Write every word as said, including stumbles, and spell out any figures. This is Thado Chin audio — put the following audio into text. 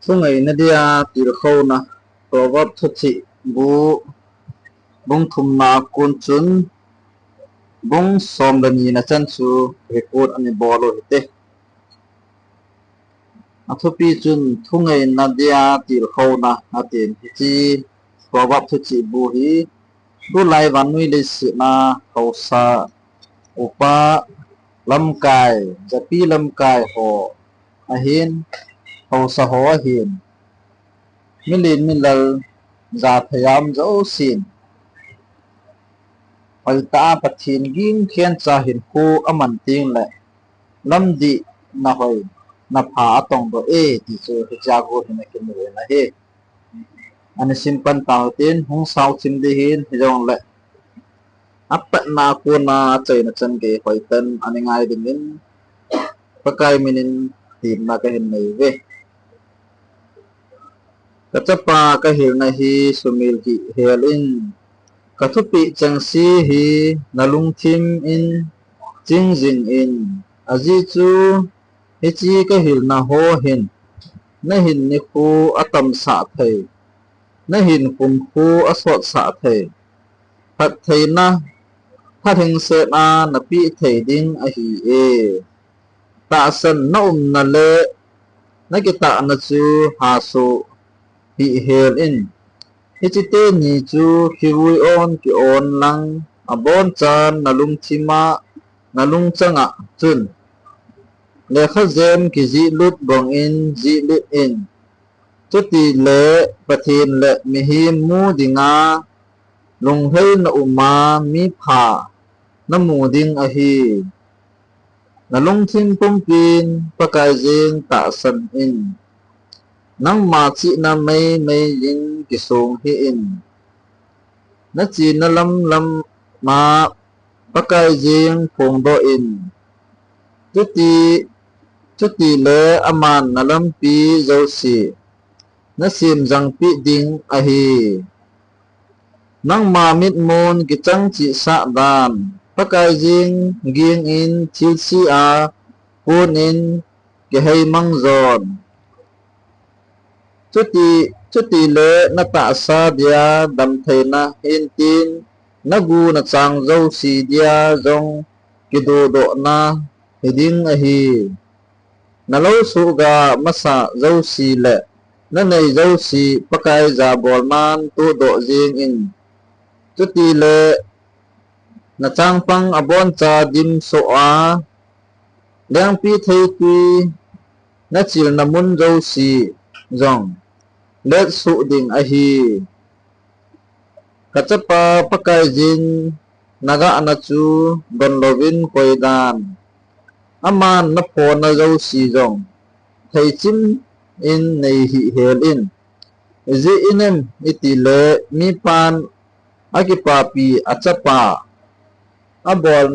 Thungeina dia tilkhouna, Proverb thuchih bu, bung thumna kon chun bung som le nina chan chu record ana bol u hite. Athupi chun thungeina dia tilkhouna atin, hiche Proverb thuchih bu hi tulai vannoi leiset a haosa upa lamkai, japi lamkai ho ahin, haosa ho ahin, milen milal, jathei a um jousen hoitah a Pathen ging khencha hinkho aman tengle lamdih na hoi, na pha atongdoh e ti chu hichea kon hin akimu in ahi. Ana simpan tau hitin, hung sao chim ding hin, hijongle apatna a kona achaina chan gei hoitah in ana ngai dingin Pakai minin temna kahin nei uve. Kachapa, kahilna hi sumil hih hel in, kathupeh chengse hi nalungthim in ching jingin, ajeh chu hiche kahilna ho hin nahin nikho atamsah thei, nahin khumkho asotsah thei, phattheina thalhengset a napeh thei ding ahi e. Tahsan naumna le nakitahna chu hasoh hih hel in, hiche teni chu kivui on ki-on lang abonchan nalungthim a, nalungchang a chun lekhajem kijihlut bangin jihlut in, chutile Pathen le mihem mu dinga lungheina um a mipha namu ding ahi. Nalungthim pumpin Pakai jeng tahsan in, nangma chihna meimei in kisong hih in, nachena lamlam a Pakai jeng phongdoh in, chuti, chutile aman nalampi jouse nasem jangpeh ding ahi. Nangma mitmun kichang chehsah dan, Pakai jeng ging in thilse a kon in kiheimang jon, chuti, chutile natahsa dia damtheina hintin, nagu nachang jouse dia jong kidodohna hiding ahi. Nalou soh ga masa jouse le nanei jouse Pakai jabolnan tohdoh jeng in, chutile nachangpang aboncha dimsoh a, lengpithei twi nachilna mun jouse jong letsoh ding ahi. Kachapa, Pakai jeng nagahna chu donlouvin koidan, aman naphona jouse jong theichim in nei hih hel in. Ijeh inem itile mipan akipapi achapa abol